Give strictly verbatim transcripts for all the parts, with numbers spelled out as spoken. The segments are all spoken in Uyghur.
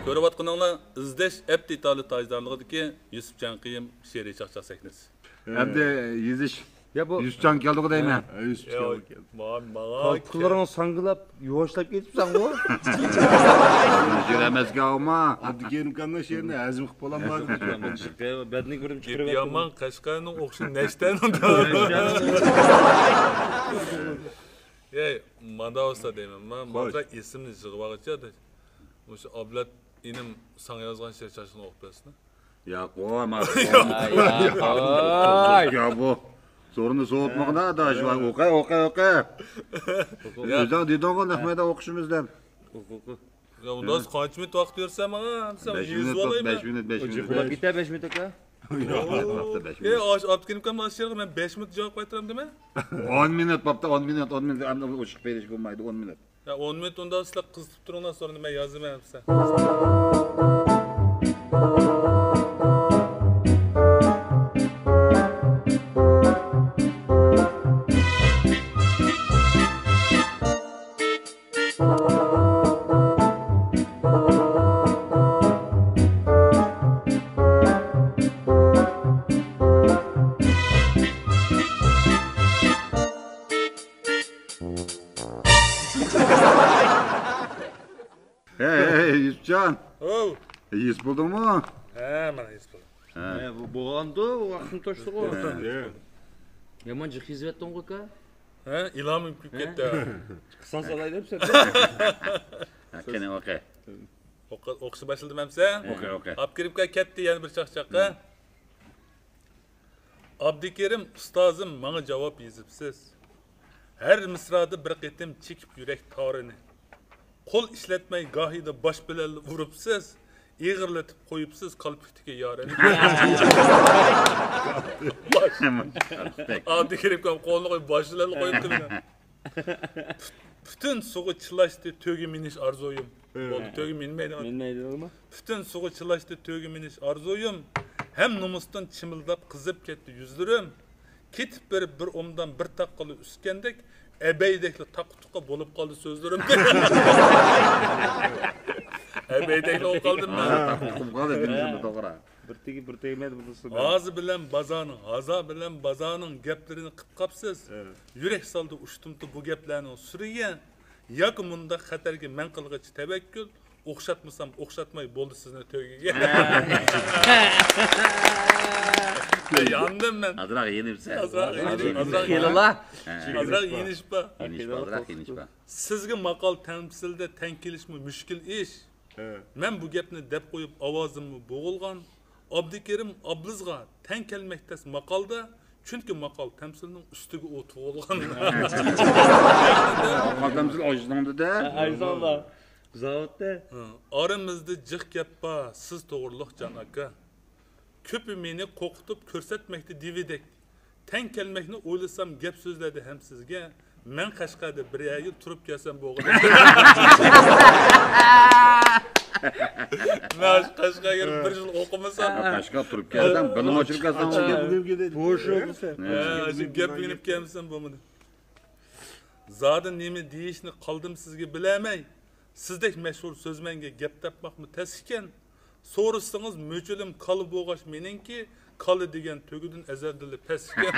كۆرۈۋاتقىنىڭلار ئىزدەش ئەپ دېتالى تاجدارلىقىدىكى يۈسۈپ جانقىيىم شېئىرىي چاقچاق سەھنىسى. ئەمدى يېزىش يا بۇ يۈسۈپ جان كەلدىغۇ دەيمەن. ھە، يۈسۈپ يا، جان كەلدى. ماڭا، ماڭا كەل. قالپىقلىرىڭ ساڭگىلاپ، يۇۋاشلاپ كېتىپسەنغۇ. يۈرەمەسكەن ئاۋما. ئابدۇكېرىم ئاكامنىڭ شېئىرىنى ھەزىم قىلىپ بولالمىدىم. بەدىنى كۆرۈپ گېپى چىقىرىۋەتتىم. يامان، قەشقەرنىڭ ئوخشىشى نەشتەنىڭ. ئەي، مانا ئۇستا دەيمەن. مەن خوش. مانا ئېسىمنى يىغىۋالغىچە، مۇشۇ ئابلەت ئىنىم ساڭا يازغان شېئىر چاچقىنى ئوقۇپ بەرسىنە. ياق، ئۇ ئەمەس. ياق، ياق، قوي. يا بۇ. زورنى سوۋۇتمىغىنا، ئاداش. ئوقۇ، ئوقۇ، ئوقۇ. يا. ئۆزۈڭ دېدىڭغۇ، نەق مەيدان ئوقۇشىمىز دەپ. ئوقۇ، ئوقۇ. يا، ئۇنداق قانچە مىنۇت ۋاقىت بېرىسەن ماڭا؟ دېسەم، بەش مىنۇت، بەش مىنۇت، بەش مىنۇت. جىقلاپ كېتە، بەش مىنۇت ئاكا. ئەي، ئاش ئاپتىكىنىكەن، ئاشۇ يەرگە مەن بەش مىنۇت جاۋاب قايتۇرامدىمەن؟ ئون مىنۇت بوپتۇ، ئون مىنۇت، ئون مىنۇت. ئەمدى ئۇششۇق بېرىش بولمايدۇ، ئون مىنۇت. يا، ئون مىنۇت ئۇنداق سىلەر قىزىتىپ تۇرۇڭلار، سورۇننى مەن يازىمەن دېسە. ھەي، ھەي، يۈسۈپجان. ھو. ھېس بولدۇڭمۇ؟ ھە، مانا ھېس بولدۇم. ھە. ھە، بۇ بولغاندۇ، ۋاقتىم توشتىغۇ. ھە. يامان جىق يېزىۋەتتىڭغۇ، ئۇكا. ھە، ئىلھامىم كېلىپ كەتتى. قىساس ئالاي دەپ سەن. ھە، قېنى، ئوقۇ. ئوقۇ-، ئوقۇشنى باشلىدىم ئەمسە. ئوقۇ، ئوقۇ. ئاپكېرىپكا كەتتى يەنە بىر چاقچاققا. ئابدۇكېرىم ئۇستازىم، ماڭا جاۋاب يېزىپسىز. ھەر مىسرادا بىر قېتىم چېكىپ يۈرەك تارىنى. قول ئىشلەتمەي گاھىدا باش بىلەن ئۇرۇپسىز، ئېغىرلىتىپ قويۇپسىز كالپۇكتىكى يارىنى. ئابدۇكېرىم قولىنى قويۇپ، باش بىلەن قويۇپتۇ مېنى. پۈتۈن سۇغا چىلاشتى تۆگە مىنىش ئارزۇيۇم. بولدى، تۆگە مىنمەيدۇ. مىنمەيدۇ. پۈتۈن سۇغا چىلاشتى تۆگە مىنىش ئارزۇيۇم. ھەم نومۇستىن چىمىلداپ قىزىپ كەتتى يۈزلىرىم. كېتىپ بېرىپ بىر ئومدان بىر تاققىلا ئۈسكەندەك، ئەبەيدەكلا تاققا تۇققا بولۇپ قالدى سۆزلىرىم. ئەبەيدەكلا بولۇپ قالدىم مەن. تاققا تۇقۇپ قالدى، دېمىسە بۇ توغرا. بىر تېگىپ، بىر تەگمەيدۇ بۇنىسى. ھازا بىلەن بازارنىڭ، ھازا بىلەن بازارنىڭ گەپلىرىنى قىپ قاپسىز. ھە. يۈرەك سالدى ئۇشتۇمتۇت بۇ گەپلەرنىڭ سۈرىگە. ياكى مۇنداق خەتەرگە مەن قىلغىچە تەۋەككۈل، ئوخشاتمىسام ئوخشاتماي بولدى سىزنى تۆگىگە. ھە، ياندىم مەن. ئازراق يېنىپسەن. ئازراق يېنىش، ئازراق خېلىلا. ھە. ئازراق يېنىش بار. يېنىش بار، ئازراق يېنىش بار. سىزگە ماقال تەمسىلدە تەڭ كېلىشمۇ مۈشكۈل ئىش. ھە. مەن بۇ گەپنى دەپ قويۇپ ئاۋازىممۇ بوغۇلغان. ئابدۇكېرىم ئابلىزغا تەڭ كەلمەك تەس ماقالدا، چۈنكى ماقال تەمسىلنىڭ ئۈستىگە ئۇ تۇغۇلغان. ماقال تەمسىل ئايسىنىڭدىدە. ئايسىڭدا. زاۋۇتتا. ھە. ئارىمىزدا جىق گەپ بار، سىز توغرۇلۇق جان ئاكا. كۆپى مېنى قورقۇتۇپ كۆرسەتمەكتە دېۋىدەك. تەڭ كەلمەكنى ئويلىسام گەپ سۆزلەردە ھەم سىزگە، مەن قەشقەردە بىرەر يىل تۇرۇپ كەلسەم بولغىنى. مەن قەشقەرگە بىر يىل ئوقۇمىسام. قەشقەر تۇرۇپ كەلسەڭ، بىلىم ئاشۇرۇپ كەلسەڭ. بوش يوق. ھە، ئاشۇ گەپ ئۆگىنىپ كەلمىسەم بولمىدى. زادى نېمە دېيىشنى قالدىم سىزگە بىلەلمەي. سىزدەك مەشھۇر سۆزمەنگە گەپ تاپماقمۇ تەس ئىكەن. سورىسىڭىز مۆچىلىم كالا بوغاچ مېنىڭكى، كالا دېگەن تۆگىدىن ئەزەلدىنلا پەس ئىكەن.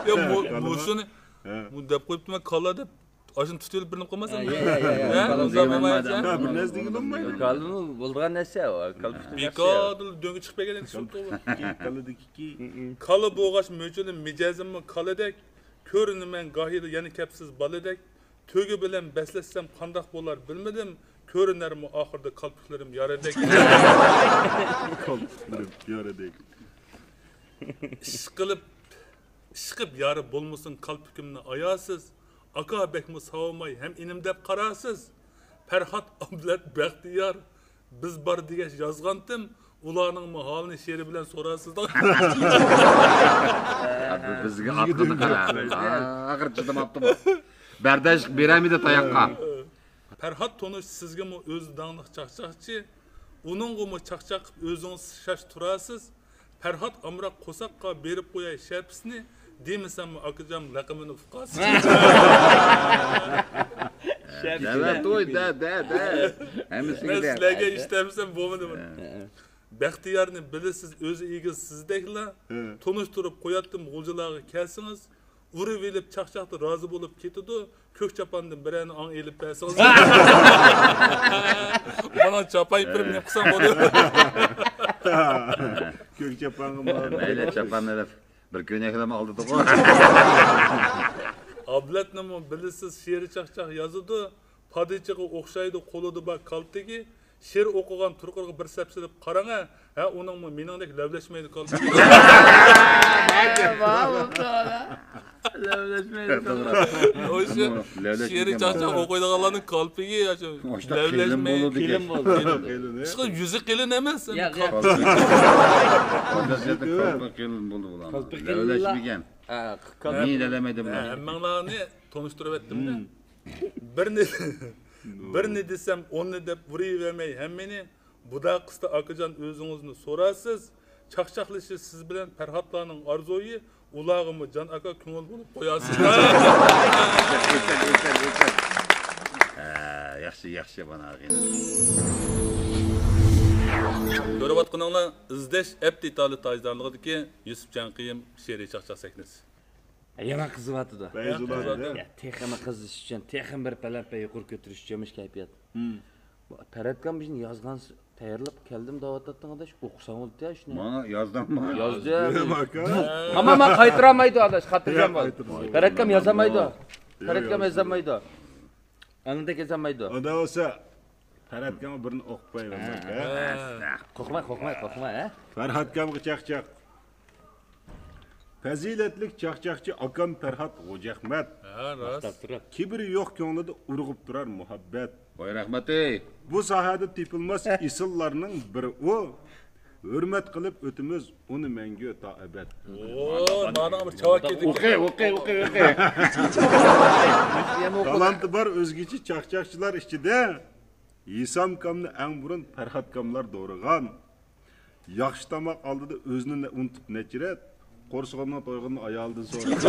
يا، مۇ-، مۇشۇنى، ھە. بۇ دەپ قويۇپتىمەن، كالا دەپ. ئاشۇنى تۇتۇۋېلىپ بىرنى قويماسام. ھە، ھە، ھە، ھە. ھە، كالا ئۇنداق دېگەن بولمايدۇ. مانا. ھە، بىر نەرسە دېگىلى بولمايدۇ. كالىمۇ بولىدىغان نەرسە ئۇ. كالپۇكتىن نەرسە. بىكاردىلا دۆڭگە چىقىپ كەلگەن ئىش بولۇپتۇ. كالا دېگىكى. كالا بوغاچ مۆچىلىم مىجەزىممۇ كالىدەك. كۆرۈنىمەن گاھىدا يەنە كەپسىز بالىدەك. تۆگە بىلەن بەسلەشسەم قانداق بولار بىلمىدىم، كۆرۈنەرمۇ ئاخىرىدا كالپۇكلىرىم يارىدەك. كالپۇكلىرىم يارىدەك. ئىشقىلىپ، ئىشقىپ يارى بولمىسۇن كالپۇكۇمنى ئاياسىز، ئاكا بەكمۇ ساۋاماي ھەم ئىنىم دەپ قاراسىز. پەرھات، ئابلەت، بەختىيار، بىز بار دېگەچ يازغانتىم، ئۇلارنىڭمۇ ھالىنى شېئىر بىلەن سورارسىز. بىزگە ئاتقىنى قارا. ئاخىر چىدىماپتىمۇ. بەرداشلىق بېرەلمىدى تاياققا. پەرھات تونۇش سىزگىمۇ ئۆزى داڭلىق چاقچاقچى. ئۇنىڭغىمۇ چاقچاق قىپ ئۆزىڭىز شاش تۇراسىز. پەرھات ئامراق قورساققا بېرىپ قوياي شەپىسىنى دېمىسەممۇ ئاكىجان لەقىمىنى ئۇقاسىز. دەۋەت، توي، دە، دە، دە. ھەممىسىگە مەن دە. سىلەرگە ئىش دەمسەم بولمىدىمۇ؟ ھە. بەختىيارنى بىلىسىز، ئۆزى ئېگىز سىزدەكلا. ھە. تونۇشتۇرۇپ قوياتتىم غۇلجىلارغا كەلسىڭىز. ئۇرۇۋېلىپ چاقچاقتا رازى بولۇپ كېتىدۇ. كۆك چاپاندىن بىرەرنى ئاڭا ئېلىپ بەرسىڭىز. مانا چاپاي بىر نېمە قىلساڭ بولدى. كۆك چاپانغا مەيلى، چاپان ئېلىپ. بىر كۆينەكلەرمۇ ئالدىدىغۇ. ئابلەتنىمۇ بىلىسىز، شېئىر چاقچاق يازىدۇ. پادىچىغا ئوخشايدۇ، قولىدا بار كالتىكى. شېئىر ئوقۇغان تۇرقىغا بىر سەپسېلىپ قاراڭە. ھە، ئۇنىڭمۇ مېنىڭدەك لەۋلەشمەيدۇ كالتىكى. لەۋلەشمەيدۇ كالتىكى. شېئىر چاقچاق ئوقۇيدىغانلارنىڭ كالتىكى لەۋلەشمەيدۇ. قېلىن بولىدۇ. ئىشقىلىپ يۈزى قېلىن ئەمەس. ياق، ياق. قېلىن بولدى بۇلار. لەۋلەشمىگەن. ھە، مېنى لەۋلەشمەيدۇ بۇلار. ھەممەڭلارنى تونۇشتۇرۇۋەتتىم-دە. بىرنى، بىرنى دېسەم، ئوننى دەپ ئۇرۇۋەرمەي ھەممىنى. بۇدا قىستى ئاكىجان ئۆزىڭىزنى سورارسىز. چاقچاقلىشىش سىز بىلەن پەرھاتلارنىڭ ئارزۇيى، ئۇلارغىمۇ جان ئاكا كۆڭۈل بولۇپ قويارسىز. ھە، ياخشى، ياخشى، مانا. كۆرۈۋاتقىنىڭلار ئىزدەش ئەپ دېتالى تاجدارلىقىدىكى يۈسۈپ جانقىيىم شېئىرىي چاقچاق سەھنىسى. يەنە قىزىۋاتىدۇ. يا، تېخىمۇ قىزىش ئۈچۈن تېخىمۇ بىر پەلەمپەي يۇقىرى كۆتۈرۈش ئۈچۈن مۇشۇ كەيپىيات. بۇ پەرھاتكام بىزنى يازغان، تەييارلاپ كەلدىم دەۋاتاتتىڭ ئاداش، ئوقۇساڭ بولدى ئۇشنى. ماڭا يازدىڭمۇ؟ يازدىم. ئاكا. ئەمما مەن قايتۇرالمايدۇ ئاداش، خاتىرجەم بول. پەرھاتكام يازالمايدۇ. پەرھاتكام يازالمايدۇ. ئانداق يازالمايدۇ. ئاندا بولسا پەرھاتكامغا بىرنى ئوقۇپ قوياي. قورقما، قورقما، قورقما، ھە؟ پەرھاتكامغا چاقچاق. پەزىلەتلىك چاقچاقچى ئاكام پەرھات غوجەخمەت. ھە، راست. كىبىرى يوق كۆڭلىدە ئۇرغۇپ تۇرار مۇھەببەت. ۋاي رەھمەتى. بۇ ساھەدە تېپىلماس ئېسىللارنىڭ بىرى ئۇ. ھۆرمەت قىلىپ ئۆتىمىز ئۇنى مەڭگۈ تا ئەبەد. ئوو، مانا بىر چاۋاك كېتىپ. ئوقى، ئوقى، ئوقى، ئوقى. تالانتى بار ئۆزگىچە چاقچاقچىلار ئىچىدە ھېسامكامنى ئەڭ بۇرۇن پەرھاتكاملار دورىغان. ياخشى تاماق ئالدىدا ئۆزىنى نە-، ئۇنتۇپ نەچچە رەت، قورسىقىنىڭ تويغىنىنى ئايالىدىن سورىغان.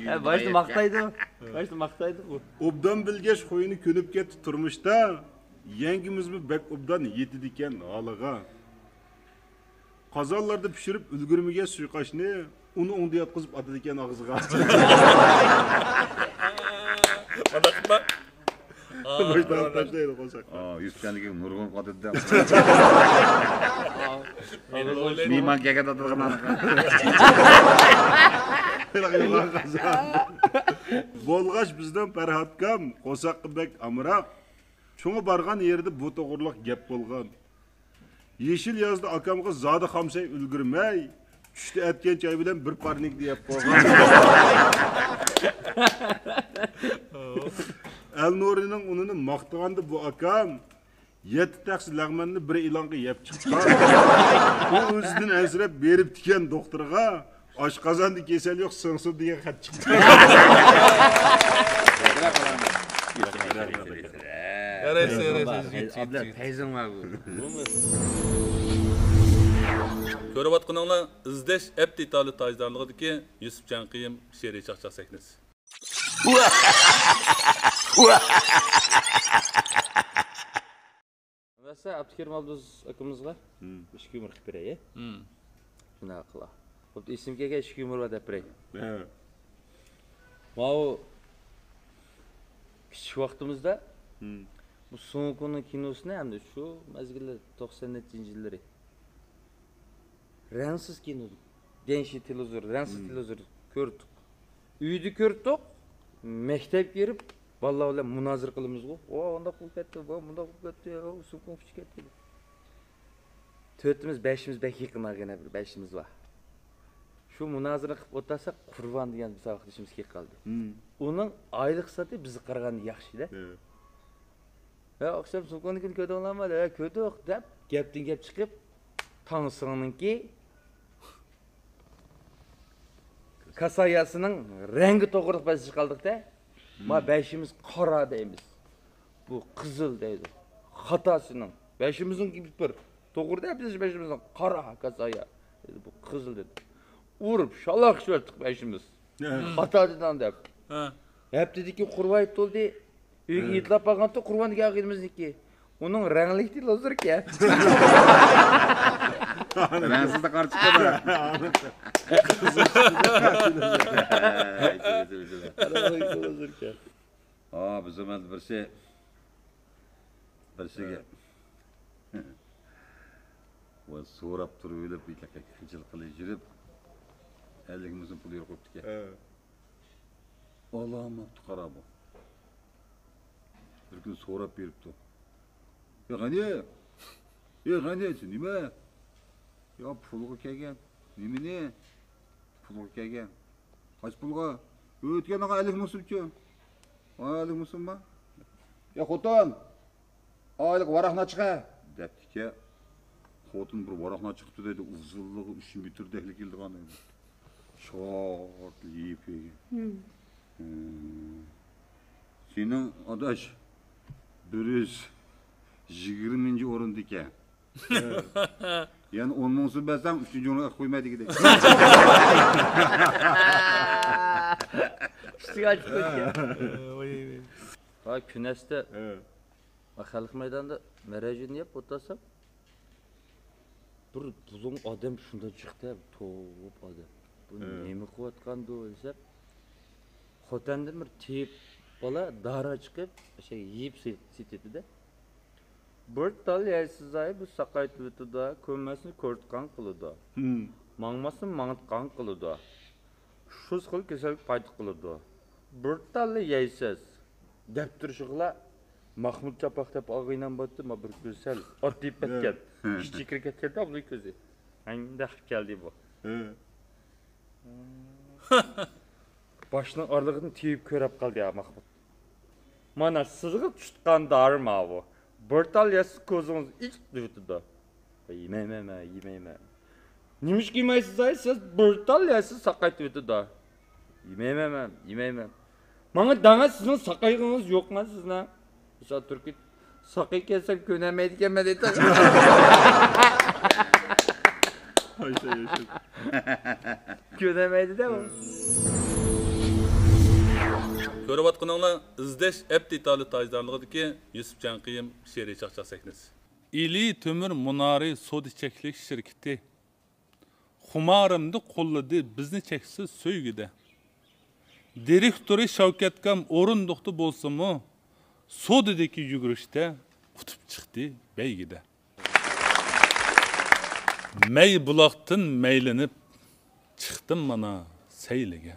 ھە، باشتا ماختايدۇ. باشتا ماختايدۇ ئۇ. ئوبدان بىلگەچ خۇيىنى كۆنۈپ كەتتى تۇرمۇشتا. يەڭگىمىزمۇ بەك ئوبدان يېتىدىكەن ھالىغا. قازانلاردا پىشۇرۇپ ئۈلگۈرمىگەن سۇيۇقئاشنى ئۇنى ئوڭدا ياتقۇزۇپ ئاتىدىكەن ئاغزىغا. مانداق قىلما. باشلاپ تاشلايدۇ قورساققا. ئا، يۈسۈپجاندىكى نۇرغۇن قاتىدى. مېھمان كەلگەندە ئاتىدىغان. بولغاچ بىزنىڭ پەرھاتكام قورساققا بەك ئامراق. شۇڭا بارغان يېرىدە بۇ توغرىلىق گەپ بولغان. يېشىل يازدا ئاكامغا زادى خامسەي ئۈلگۈرمەي، چۈشتە ئەتكەن چاي بىلەن بىر پارنىك دېيەپ قويغان. ئەلنۇرىنىڭ ئۇنىنى ماختىغاندا بۇ ئاكام يەتتە تەخسە لەغمەننى بىر ئېلانغا يەپ چىققان. ئۇ ئۆزىدىن ئەنسىرەپ بېرىپتىكەن دوختۇرغا. ئاشقازاندا كېسەل يوق، سىڭسۇن دېگەن خەت چىقتى. يارايسىز، يارايسىز. ئابلەت، پەيزىڭ بار بۇ. كۆرۈۋاتقىنىڭلار ئىزدەش ئەپ دېتالى تاجدارلىقىدىكى يۈسۈپ جانقىيىم شېئىرىي چاقچاق سەھنىسى. مەسىلەن، ئابدۇكېرىم ئابدۇز ئاكىمىزغا ئىككى يۇمۇر قىلىپ بېرەي. شۇنداق قىلا. بوپتۇ، ئېسىمگە كەلگەن ئىككى يۇمۇر بار دەپ بېرەي. ھە. ماۋۇ كىچىك ۋاقتىمىزدا بۇ سۇڭكۇنىڭ كىنوسىنى ھەمدە شۇ مەزگىللەر توقسان نەچچىنچى يىللىرى رەڭسىز كىنو، دېڭشى تېلېۋىزور، رەڭسىز تېلېۋىزور كۆردۇق. ئۆيدە كۆردۇق، مەكتەپكە بېرىپ بالىلار بىلەن مۇنازىرە قىلىمىزغۇ. ۋا، ئانداق بولۇپ كەتتى، ۋا، مۇنداق بولۇپ كەتتى، ۋا، سۇڭكۇڭ ئۇچۇپ كەتتى. تۆتىمىز، بەشىمىز بەك يېقىن ئاغىنە، بىر بەشىمىز بار. شۇ مۇنازىرە قىلىپ ئولتۇرساق، قۇربان دېگەن بىر ساۋاقدىشىمىز كېلىپ قالدى. ئۇنىڭ ئايلىق سايىسى بىزگە قارىغاندا ياخشىدا. ھە، ئاخشام سۇڭكۇڭنىڭكىنى كۆردۈڭلارمۇ؟ ھە، كۆردۇق، دەپ گەپتىن گەپ چىقىپ، تاڭسىڭنىڭكى كاساياسىنىڭ رەڭگى توغرىلىق بەسلىشىپ قالدۇق-دە. ما بەشىمىز قارا دەيمىز. بۇ قىزىل دەيدۇ. خاتاسىنىڭ. بەشىمىزنىڭكى بىر توغرىدا بىز بەشىمىزنىڭ قارا كاسايا. دېدى، بۇ قىزىل دېدى. ئۇرۇپ شالاق چۈشۈۋەتتۇق بەشىمىز. ئاتا دېدىڭ دەپ. ھەپتىدىن كېيىن قۇربان ھېيت بولدى. ئۆيگە ھېيتلاپ بارغانتۇ قۇربان دېگەن ئاغىنىمىزنىڭكى. ئۇنىڭ رەڭلىكتى لازۇركەن. رەڭسىزدە قارا چىقىدۇ. رەڭلىكتى لازۇركەن. ھا، بىز زاماندا بىرسى، بىرسىگە ۋە سوراپ تۇرۇۋېلىپ، خىجىل قىلىپ يۈرۈپ، ئەللىك مىڭ سوم پۇل يورۇق قويۇپتىكەن. ئالامەتتە قارا بۇ. بىر كۈنى سوراپ بېرىپتۇ. يا غەنى! يا غەنى، سەن نېمە؟ يا پۇلغا كەلگەن. نېمىنى؟ پۇلغا كەلگەن. قاچ پۇلغا؟ ئۆتكەن ئايغا ئەللىك مىڭ سومچۇ. ئەللىك مىڭ سومما؟ يا خوتۇن! ئايلىق ۋاراقنى چىقە دەپتىكەن. خوتۇن بىر ۋاراقنى چىقىپتۇ دەيدۇ، ئۇزۇنلۇقى ئۈچ مېتىردەكلا كېلىدىغان دەيدۇ. شارت يېيىپ كەلگەن. ھىم. ھىم. سېنىڭ ئاداش بىر يۈز يىگىرمىنچى ئورۇندىكەن. يەنە ئون مىڭ سوم بەرسەڭ، ئۈچىنچى ئورۇنغا قويماي دېگۈدەك. ئۈستىگە ئاچىپ قويدى. ۋاي، ۋاي. ۋاي، كۈنەستە. ھە. خەلق مەيدانىدا مەرەجىنى يەپ ئولتۇرسام، بىر بۇلۇڭ ئادەم شۇنداق چىقتى، توپ ئادەم. بۇ ھە. نېمە قىلىۋاتقاندۇ دېسەم، خوتەندىن بىر تېۋىپ بالا دارا چىقىپ، شەي يېيىپ سېتىۋېتىدۇ. بىر تال يەيسىز ئاي، بۇ ساقايتىۋېتىدۇ، كۆرمەسنى كۆرتقان قىلىدۇ. ھىم. ماڭماسنى ماڭىتقان قىلىدۇ. شۇ خىل كېسەلگە پايدا قىلىدۇ. بىر تاللا يەيسىز، دەپ تۇرۇشىغىلا ماخمۇت چاپاق دەپ ئاغىنەم باتتى، ما بىر كۆزى سەل ئارتىيىپ كەتكەن. ھە. ئىچى كىرىپ كەتكەندە بۇنىڭ كۆزى. ھەڭدەق كەلدى بۇ. ھە. باشنىڭ ئارىلىقىدىن تېۋىپ كۆرۈپ قالدى يا ماخمۇت. مانا سىزغا تۇتقان دارى ماۋۇ. بىر تال يەسىز كۆزىڭىز ئىچ دېۋېتىدۇ. يېمەيمەن مەن، يېمەيمەن. نېمىشقا يېمەيسىز ئاي سىز؟ بىر تال يەسىز ساقايتىۋېتىدۇ. يېمەيمەن مەن، يېمەيمەن. ماڭا دەڭە سىزنىڭ ساقايغىڭىز يوقما سىزنىڭ؟ مىسال تۈركى ساقىي كەلسەم كۆنەلمەيدىكەنمەن دەيدۇ. كۆنەلمەيدۇ-دە ئۇ. كۆرۈۋاتقىنىڭلار ئىزدەش ئەپ دېتالى تاجدارلىقىدىكى يۈسۈپ جانقىيىم شېئىرىي چاقچاق سەھنىسى. ئىلى تۆمۈر مۇنارى سودا چەكلىك شىركىتى. خۇمارىمدا قوللىدى بىزنى چەكسىز سۆيگۈدە. دىرېكتورى شاۋكەتكام ئورۇندۇقتا بولسىمۇ، سودىدىكى يۈگۈرۈشتە ئۇتۇپ چىقتى بەيگىدە. مەي بۇلاقتىن مەيلىنىپ چىقتىم مانا سەيلىگە.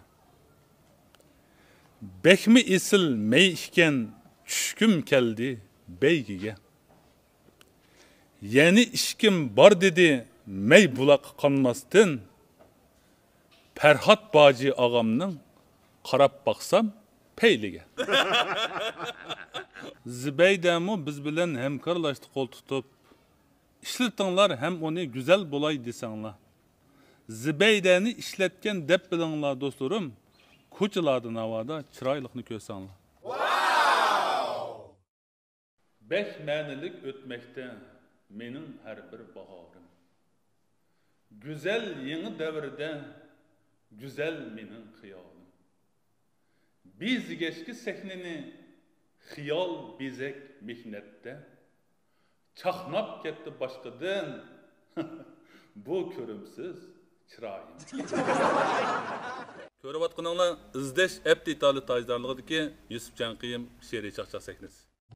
بەكمۇ ئېسىل مەي ئىكەن، چۈشكۈم كەلدى بەيگىگە. يەنە ئىچكۈم بار دېدى مەي بۇلاققا قانماستىن. پەرھات باجى ئاغامنىڭ قاراپ باقسام پەيلىگە. زىبەيدەمۇ بىز بىلەن ھەمكارلاشتى قول تۇتۇپ. ئىشلىتىڭلار ھەم ئۇنى گۈزەل بولاي دېسەڭلار. زىبەيدەنى ئىشلەتكەن دەپ بىلىڭلار دوستلىرىم، كوچىلاردا ناۋادا چىرايلىقنى كۆرسەڭلار. بەك مەنىلىك ئۆتمەكتە مېنىڭ ھەر بىر باھارىم. گۈزەل يېڭى دەۋردە گۈزەل مېنىڭ خىيالىم. بېزىگەچكە سەھنىنى خىيال بېزەك مېھنەتتە، چاقناپ كەتتى باشقىدىن بۇ كۆرۈمسىز چىرايىم. كۆرۈۋاتقىنىڭلار ئىزدەش ئەپ دېتالى تاجدارلىقىدىكى يۈسۈپ جانقىيىم شېئىرىي چاقچاق سەھنىسى.